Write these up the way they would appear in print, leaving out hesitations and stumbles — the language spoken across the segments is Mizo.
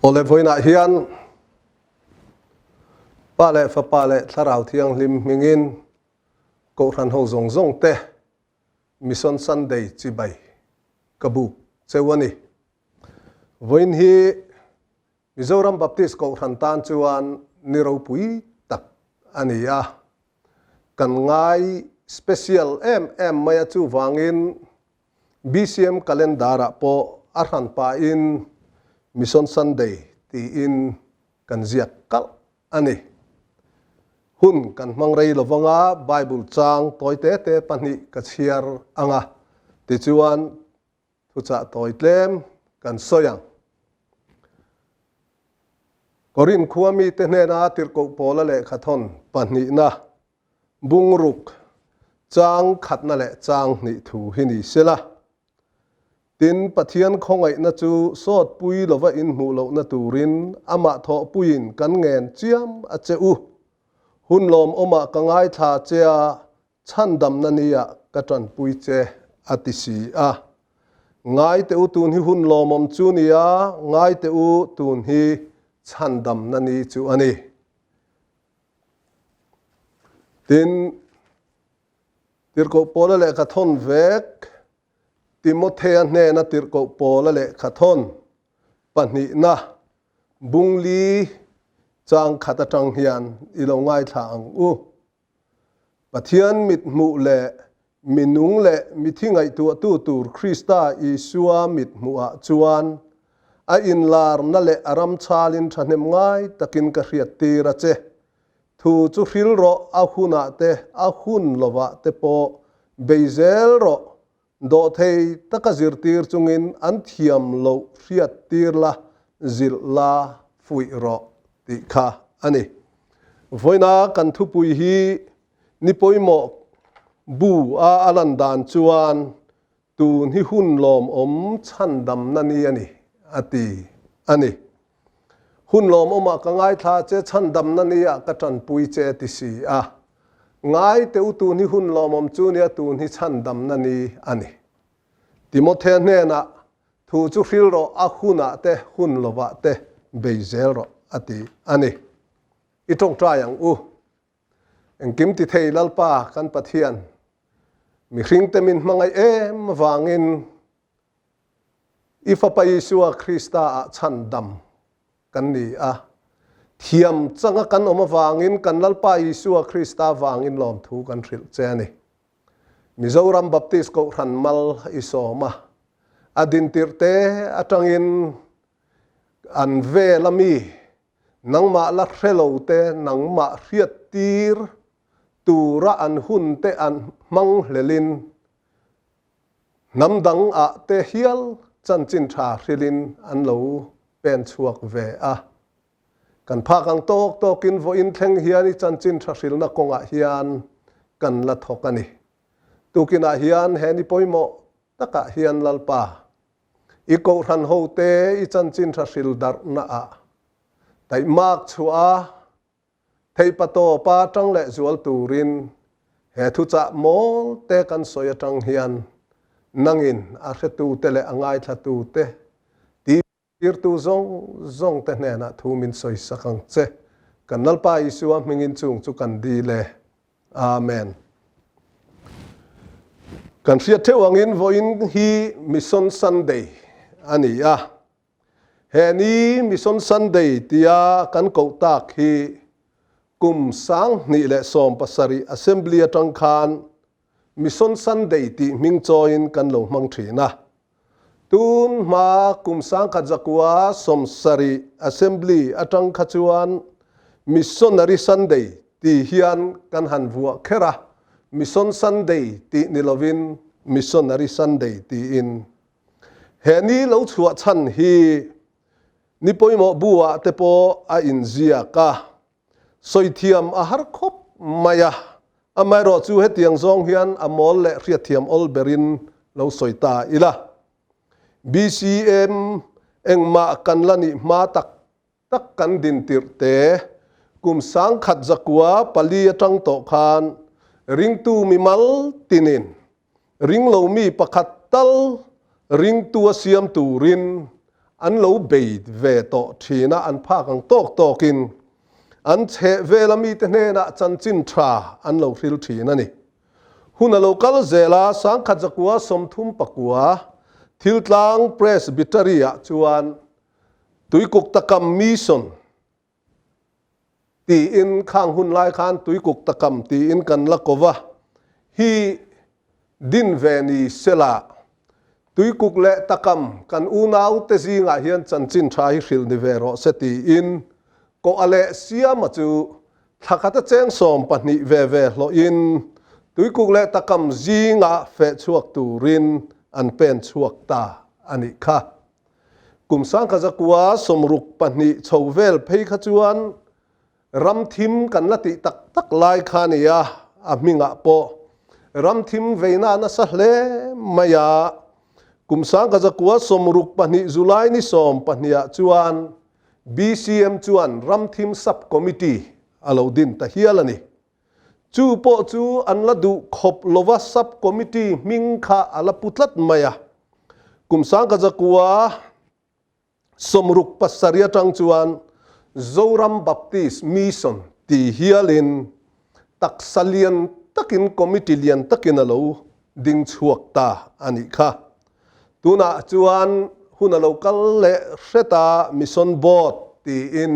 Awle vawiinah hian Pa leh Fapa leh Thlarau Thianghlim hmingin Kohhran ho zawng zawng te Mission Sunday chibai ka buk cheu a ni. Vawiin hi Mizoram Baptist Kohhran tan chuan ni ropui tak a ni a, kan ngai special em em mai a chuvangin BCM calendar ah pawh a hran pahin Mission Sunday tiin kan ziak kalh a ni. Hun kan hmang rei lo vanga Bible chang tawi te te pahnih ka chhiar anga tichuan thuchah tawi tlem kan sawi ang. Korinth khua mite hnena tirhkoh Paula lehkhathawn pahnihna Bungruk, chang khatna leh chang hnih thu hi ni sela. Tin, Pathian khawngaihna chu sawtpui lova inhmuh lohna turin amah thawhpuiin kan ngen chiam a che u. Hun lawmawmah ka ngaithla che a, chhandamna niah ka tanpui che, a ti si a. Ngai teh u tun hi hun lawmawm chu nia, ngai teh u tun hi chhandamna ni chu a ni. Tin, Tirhkoh Paula lehkha thawn vek, Timothea hnena Tirhkoh Paula lehkha thawn pahnihna bungli chang khat atang hian i lo ngaithla ang u. Pathian mithmuh leh minung leh mithi ngaihtuahtu tur Krista Isua mithmuhah chuan a inlarna leh a ramchalin thahnem ngai takin ka hriattir a che. Thu chu hril rawh, a hunah te, a hun lovah te pawh bei zel rawh. Dawhthei taka zirtir chungin an thiam loh hriattir la, zilh la, fuih rawh tih kha a ni. Vawiina kan thupui hi ni pawimawh bu a a lan dan chuan tun hi hun lawmawm chhandamna ni a ni a ti a ni. Hun lawmawmah ka ngaithla che, chhandamna niah ka tanpui che ti si a. Ngai teh u tun hi hun lawmawm chu nia tun hi chhandamna ni a ni. Timothea hnenah thu chu hril rawh a hunah te hun lovah te bei zel rawh a ti a ni. I tawngtai ang u. Engkim ti thei Lalpa kan Pathian, mihringte min hmangaih em vangin I Fapa Isua Krista ah chhandam kan ni a. Thiam changa kan awm avangin kan Lalpa Isua Krista vangin lawmthu kan hrilh che a ni. Mizoram Baptist Kohhran mal i sawm a, a dintirh te atangin an vel ami nangmah la hre lo te nangmah hriattir tura an hun te an hmang hlelin Hnam dang ah te hial chanchin tha hrilhin an lo pen chhuak ve a. Kan phak ang tawk tawkin vawiin thleng hian i chanchin tha hrilna kawngah hian kan la thawk a ni. Tukinah hian he ni pawimawh takah hian Lalpa, i kohhran hote i chanchin tha hril darhna ah taihmak chhuah a, Theihpa tawpa tang leh zual turin he thuchah mawl te kan sawi atang hian nangin a hretute leh a ngaithlatute tirtu zawng zawng te hnenah thu min sawi sak ang che. Kan Lalpa Isua hmingin chung chu kan dil e. Amen. Kan hriat theuh angin vawiin hi Mission Sunday a ni a. He ni Mission Sunday tia kan koh tak hi kum 2017 Assembly atang khan Mission Sunday tih hming chawiin kan lo hmang thin a. Tun hma kum 1970 Assembly atang kha chuan Missionary Sunday ti hian kan han vuah kher a, Mission Sunday tih ni lovin Missionary Sunday tiin. He ni lo chhuah chhan hi ni pawimawh bu ah te pawh a inziak a, sawi thiam a har khawp mai a, amaherawh chu hetiang zawng hian a mawl leh hriatthiam awl berin lo sawi ta ila. BCM engmah kan la nih hma tak tak kan din tirh te, kum 1904 atang tawh khan ringtu mimal tinin ringlo mi pakhat tal ringtu a siam turin an lo bei ve tawh thin a, an phak ang tawk tawkin an chheh vela mite hnenah chanchin tha an lo hril thin a ni. Hun a lo kal zel a, sangkhat zakua 39 Thiltlang Presbytery-ah chuan Tuikuk Takam Mission tiin khang hun lai khan Tuikuk Takam tiin kan la ko va, hi din ve ni sela Tuikuk leh Takam kan unau te zingah hian chanchin tha hi hrilh ni ve rawh se tiin koh a leh Siama chu thla khat a cheng 12 ve ve hlawhin Tuikuk leh Takam zingah feh chhuak turin an pen chhuak ta a nih kha. Kum 1962 chho vel phei kha chuan ram thim kan la tih tak tak lai kha a ni a, a hmingah pawh ram thim veina a nasa hle mai a. Kum 1962 July ni 12 ah chuan BCM chuan ram thim Sub Committee a lo din ta hial a ni. Chu pawh chu an la duh khawp lova Sub Committee hming kha a la pu tlat mai a. Kum 1967 atang chuan Zoram Baptist Mission ti hialin taksa lian takin committee lian takin a lo ding chhuak ta a nih kha. Tunah chuan hun a lo kal leh hret a Mission Board tiin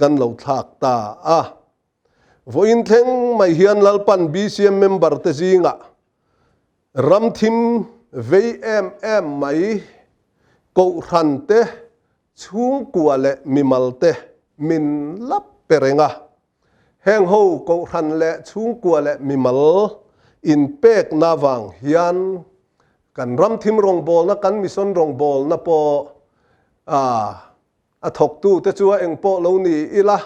kan lo thlak ta a. Vawiin thleng mai hian Lalpan BCM member te zingah ram thim vei em em mai Kohhran te, chhungkua leh mimal te min la pe reng a. Heng ho Kohhran leh chhungkua leh mimal inpekna vang hian kan ram thim rawngbawlna, kan mission rawngbawlna pawh a thawktu te chu a engpawh lo ni ila,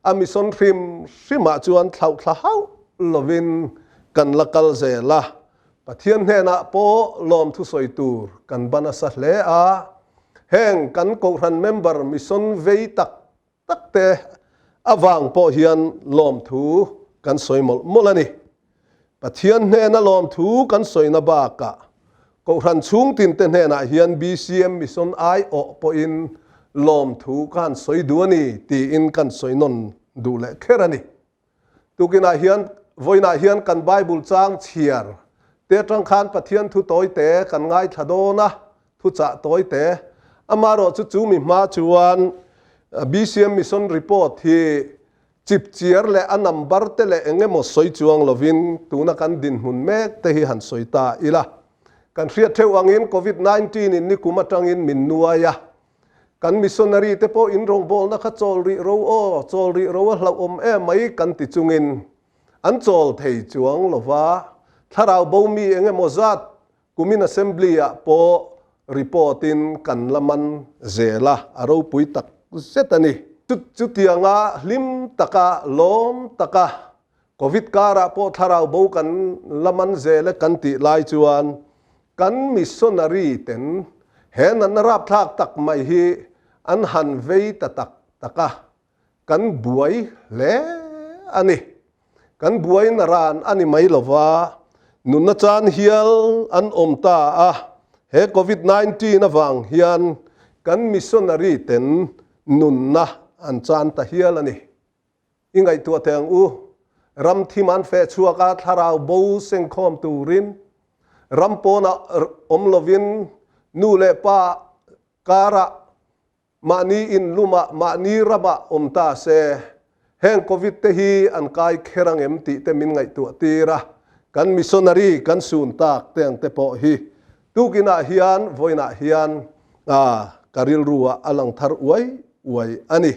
A mission hrim hrimah chuan thlauhthla hauh lovin kan la kal zel a, Pathian hnenah pawh lawmthu sawi tur kan ban nasa hle a. Heng kan Kohhran member mission vei tak tak te avang pawh hian lawmthu kan sawi mawlh mawlh a ni. Pathian hnena lawmthu kan sawina bakah Kohhran chhungtinte hnenah hian BCM Mission aiawh pawhin lawmthu ka han sawi duh a ni tiin kan sawi nawn duh leh kher a ni. Tukinah hian vawiinah hian kan Bible chang chhiar te atang khan Pathian thu tawite kan ngaithla dawn a, thuchah tawite. Amaherawhchu chu mi hma chuan BCM Mission Report hi Chipchiar leh a number te leh eng emaw sawi chuang lovin tuna kan dinhmun mek te hi han sawi ta ila. Kan hriat theuh angin Covid 19 in nikum atangin min nuai a. Kan missionary te pawh in rawngbawlna kha chawl rih ro aw, chawl rih ro a hlauhawm em mai kan ti chungin an chawl thei chuang lova, thlarau bo mi eng emaw zat Kumin Assembly ah pawh report in kan la man zel a, a ropui tak zet a ni. Chutianga hlim taka, lawm taka Covid karah pawh thlarau bo kan la man zel e kan tih lai chuan kan missionary ten he natna rapthlak tak mai hi an han vei ta tak tak a, Kan buai hle a ni. Kan buaina ran a ni mai lova, nunna chan hial an awm ta a. He Covid 19 avang hian kan missionary ten nunna an chan ta hial a ni. I ngaihtuah teh ang u, ram thim an feh chhuak a, thlarau bo sengkhawm turin ram pawnah awm lovin nu leh pa karah Mahni in lumah, mahni ramah awm ta se, heng Covid te hi an kai kher ang em tih te min ngaihtuah tir a, kan missionary kan sun tak te ang te pawh hi tukinah hian vawiinah hian ka rilru ah a lang thar uai uai a ni.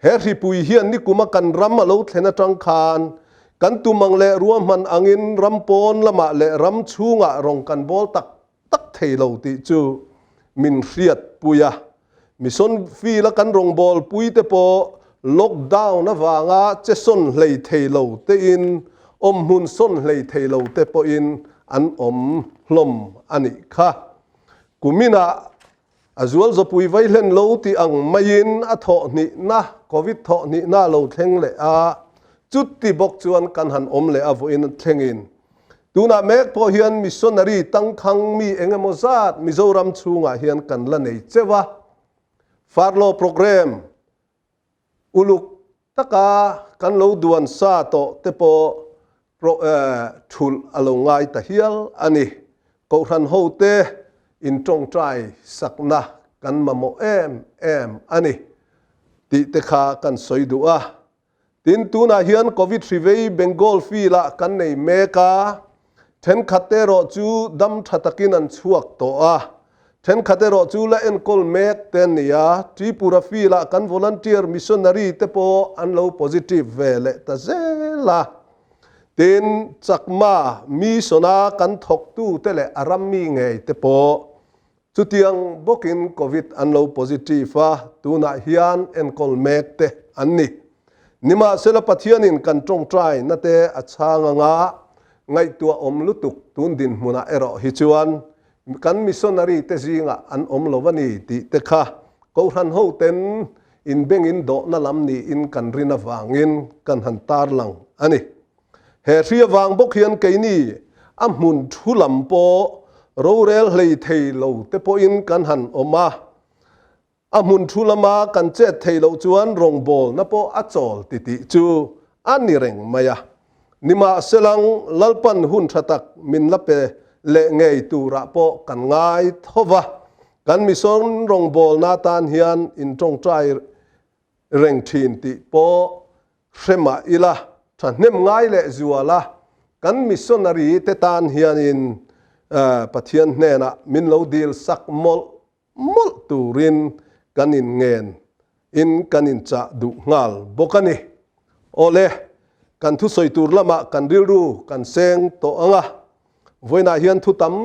He hripui hian nikuma kan ram a lo thlen atang khan kan tum ang leh ruahman angin ram pawn lamah leh ram chhungah rawng kan bawl tak tak thei lo tih chu min hriatpui a. Mission field-a kan rawngbâwl puite pawh lockdown avanga che sawn hlei thei lo tein, awmhmun sawn hlei thei lo te pawhin an awm hlawm a nih kha. Kuminah a zual zawpui vai hlen lo tih ang maiin a thawhhnihna, Covid thawhhnihna a lo thleng leh a, chuti bawk chuan kan han awm leh a vawiin thlengin. Tunah mek pawh hian missionary tangkhang mi eng emaw zat Mizoram chhungah hian kan la nei cheu a. Furlough Programme uluk taka kan lo duan sa tawh te pawh thulh a lo ngai ta hial a ni. Kohhran hote intawngtai sakna kan mamawh em em a ni tih te kha kan sawi duh a. Tin, tunah hian Covid hri vei Bengal field-ah kan nei mek a, thenkhat erawh chu dam tha takin an chhuak tawh a, thenkhat erawh chu la enkawl mek te an ni a, Tripura field-ah kan volunteer missionary te pawh an lo positive ve leh ta zel a. Tin, Chakma mission-a kan thawktute leh a rammi ngei te pawh Chutiang bawkin Covid an lo positive a, tunah hian enkawl mek te an ni. Nimahsela Pathianin kan tawngtai na te a chhang anga ngaihtuah awm lutuk tun dinhmunah erawh hi chuan kan missionary te zingah an awm lo a ni tih te kha Kohhran hoten inbengin dawhna lam niin kan rin avangin kan han tarlang a ni. He hri avang bawk hian keini a hmun thu lam pawh rorel hlei thei lo te pawhin kan han awm a, a hmun thu lama kan chet theih loh chuan rawngbawlna pawh a chawl titih chu a ni reng mai a. Nimahselang Lalpan hun tha tak min la pe leh ngei turah pawh kan ngai tho va, kan mission rawngbawlna atan hian intawngtai reng thin tih pawh hre mah ila, thahnem ngai leh zual a, kan missionary te tan hianin Pathian hnenah min lo dil sak mawlh mawlh turin kan in ngen in kan in chah duh nghal bawk a ni. Awle, kan thusawi tur lamah kan rilru kan seng tawh ang a, vawiinah hian thu tam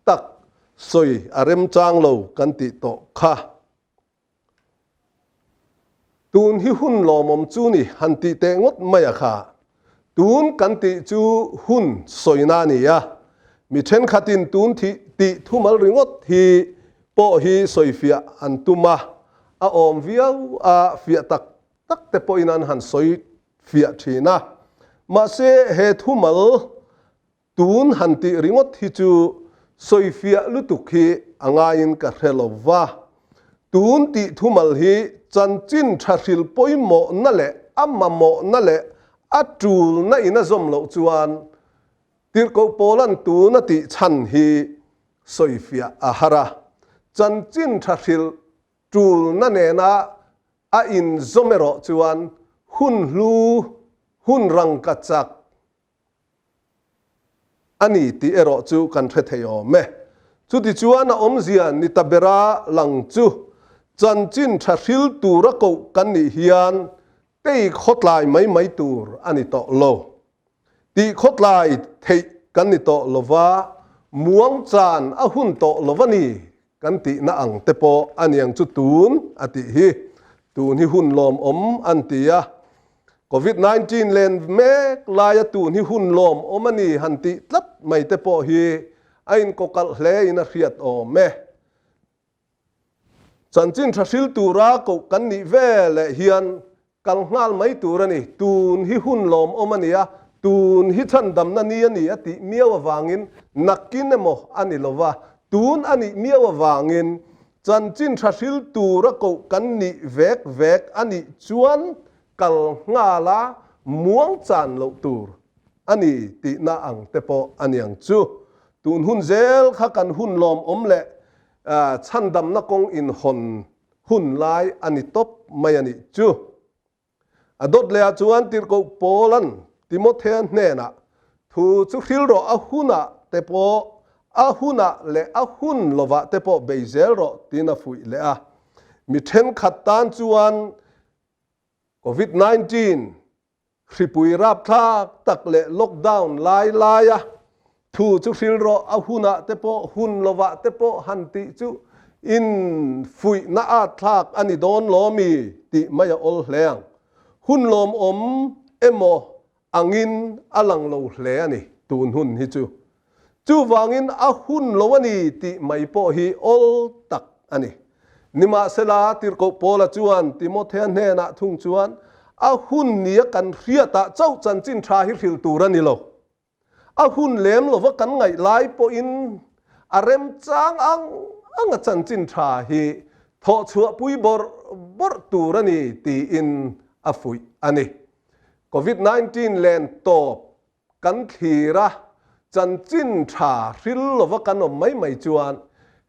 tak sawi a remchang lo kan tih tawh kha. Tun hi hun lawmawm chu ni han tih teh ngawt mai a kha. Tun kan tih chu hun sawina a ni a, mi thenkhatin tun thih tih thumal ringawt hi pawh hi sawifiah an tum a, a awm viau a, fiah tak tak te pawhin an han sawi fiah thin a. Mahse he thumal Tun han tih ringawt hi chu sawifiah lutuk hi a ngaiin ka hre lo va. Tun tih thumal hi chanchin tha hril pawimawhna leh a mamawhna leh a tulna in a zawm loh chuan Tirhkoh Paula'n tun a tih chhan hi sawifiah a har a. Chanchin tha hril tulna nena a inzawm erawh chuan hun hlu, hun rangkachak, A ni tih erawh chu kan hre thei awm e. Chutichuan a awmzia ni ta bera lang chu chanchin tha hril tura koh kan nih hian tei khawtlai mai mai tur a ni tawh lo. Tih khawtlai theih kan ni tawh lova, muang chan a hun tawh lo a ni kan tihna ang te pawh a niang chu tun a tih hi. Tun hi hun lawmawm an ti a. Covid 19 len mek laia tun hi hun lawmawm a ni han tih tlat mai te pawh hi a inkawkalh hle in a hriat awm e. Chanchin tha hril tura koh kan nih veleh hian kal nghal mai tur a ni. Tun hi hun lawmawm a ni a, tun hi chhandamna ni a ni a tih miau avangin nakin emaw a ni lo va, tun a nih miau avangin chanchin tha hril tura koh kan nih vek vek a nih chuan kal nghal a muang chan loh tur a ni tihna ang te pawh a niang chu. Tun hun zel kha kan hun lawmawm leh chhandamna kawng inhawn hun lai a ni tawp mai a nih chu. A dawt lehah chuan Tirhkoh Paula'n Timothea hnenah thu chu hril rawh a hunah te pawh a hunah leh a hun lovah te pawh bei zel rawh tiin a fuih leh a. Mi thenkhat tan chuan Covid 19 hripui rapthlak tak leh lockdown lai laia thu chu hril rawh a hunah te pawh hun lovah te pawh han tih chu in fuihna at thlak a ni dawn lawmi tih mai a awl hle ang. Hun lawmawm emaw angin a lang lo hle a ni tun hun hi chu. Chuvangin a hun lo a ni tih mai pawh hi awl tak a ni. Nimahsela, Tirhkoh Paula chuan Timothea hnenah thung chuan, A hun nia kan hriatah chauh chanchin tha hi hrilh tur a ni lo. A hun lem lova kan ngaih lai pawhin a remchang ang anga chanchin tha hi Thawh chhuahpui bawrh bawrh tur a ni tiin a fuih a ni. Covid 19 len tawp kan thlir a, chanchin tha hril lova kan awm mai mai chuan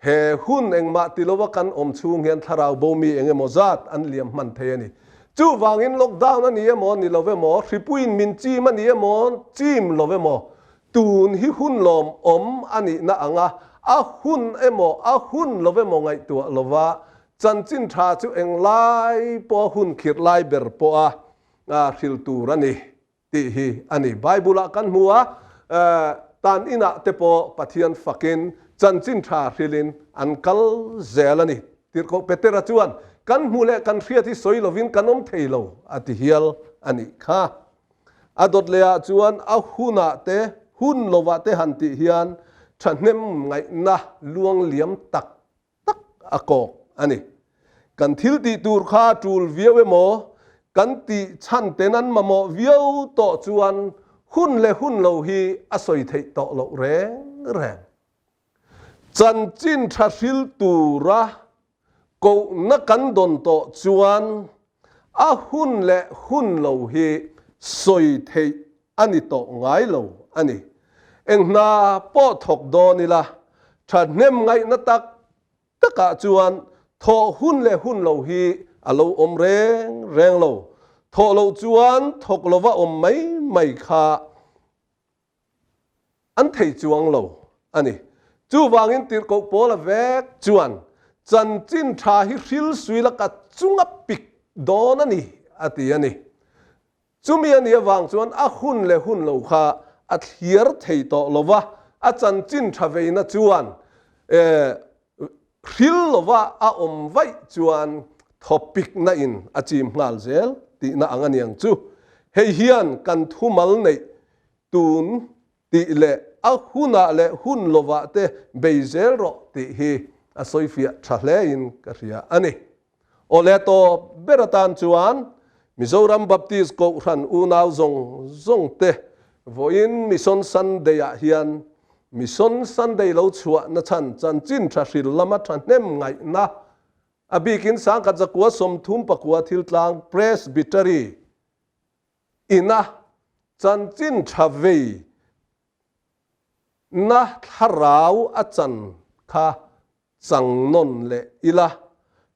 he hun engmah ti lova kan awm chhung hian thlarau bo mi eng emaw zat an liam hman thei a ni. Chuvangin lockdown a ni emaw ni lo emaw, hripuiin min chim a ni emaw chim lo emaw, tun hi hun lawmawm a nihna anga a hun emaw a hun lo emaw ngaihtuah lova chanchin tha chu englai pawha hun khirh lai ber pawha hril tur a ni. Tih hi a ni. Bible-ah kan hmu a, tan inah te pawh Pathian fakin chanchin tha hrilhin an kal zel a ni. Tirhkoh Petera chuan, Kan hmuh leh kan hriat hi sawi lovin kan awm thei lo, a ti hial a nih kha. A dawt lehah chuan a hunah te, hun lovah te han tih hian thahnem ngaihna luangliam tak tak a kawk a ni. Kan thil tih tur kha a tul viau emaw, kan tih chhan ten an mamawh viau tawh chuan hun leh hun lo hi a sawi theih tawh loh reng reng. Chanchin tha hril tura kohna kan dawn tawh chuan a hun leh hun lo hi sawi theih a ni tawh ngai lo a ni. Eng hna pawh thawk dawn ila, thahnem ngaihna tak takah chuan thawh hun leh hun lo hi a lo awm reng reng lo. Thawh loh chuan thawk lova awm mai mai kha an thei chuang lo a ni. Chuvangin Tirhkoh Paula vek chuan chanchin tha hi hril sui laka chunga pik dawn a ni a ti a ni. Chumi a nih avang chuan a hun leh hun lo kha a thliar thei tawh lo va, a chanchin tha veina chuan hril lova a awm vaih chuan thawpikna in a chim nghal zel tihna ang a niang chu. Hei hian kan thumal neih tun tih leh a hunah leh hun lovah te bei zel rawh tih hi a sawifiah tha hlein ka hria a ni. Awle tawp ber atan chuan Mizoram Baptist Kohhran unau zawng zawng te vawiin Mission Sunday ah hian Mission Sunday lo chhuah na chhan chanchin tha hril lama thahnem ngaihna a bikin sangkhat zakua 39 thil tlang Presbytery ina chanchin tha vei na thlarau a chan kha Chang nawn leh ila,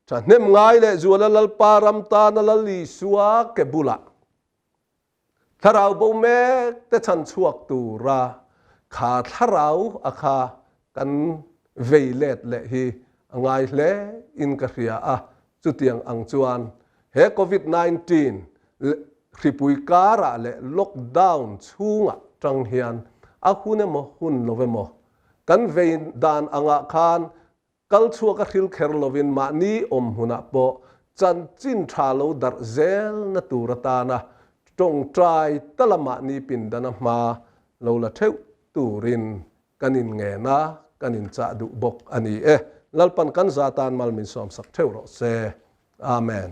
thahnem ngai leh zuala Lalpa ram tana Lal Isua ke bulah thlarau bo mek te chhan chhuak tura kha thlarau a kha kan vei let leh hi a ngai hle in ka hria a, chutiang ang chuan he Covid 19 hripui karah leh lockdown chhungah tang hian a hun emaw hun lo emaw Kan vei dan angah khan kal chhuak a hril kher lovin mahni awm hmunah pawh chanchin tha lo darh zelna tur atana tawngtai tala mahni pindana hma lo la theuh turin kan inngen a, kan inchah duh bawk a ni e. Lalpan kan za tan mal min sawmsak theuh rawh se. Amen.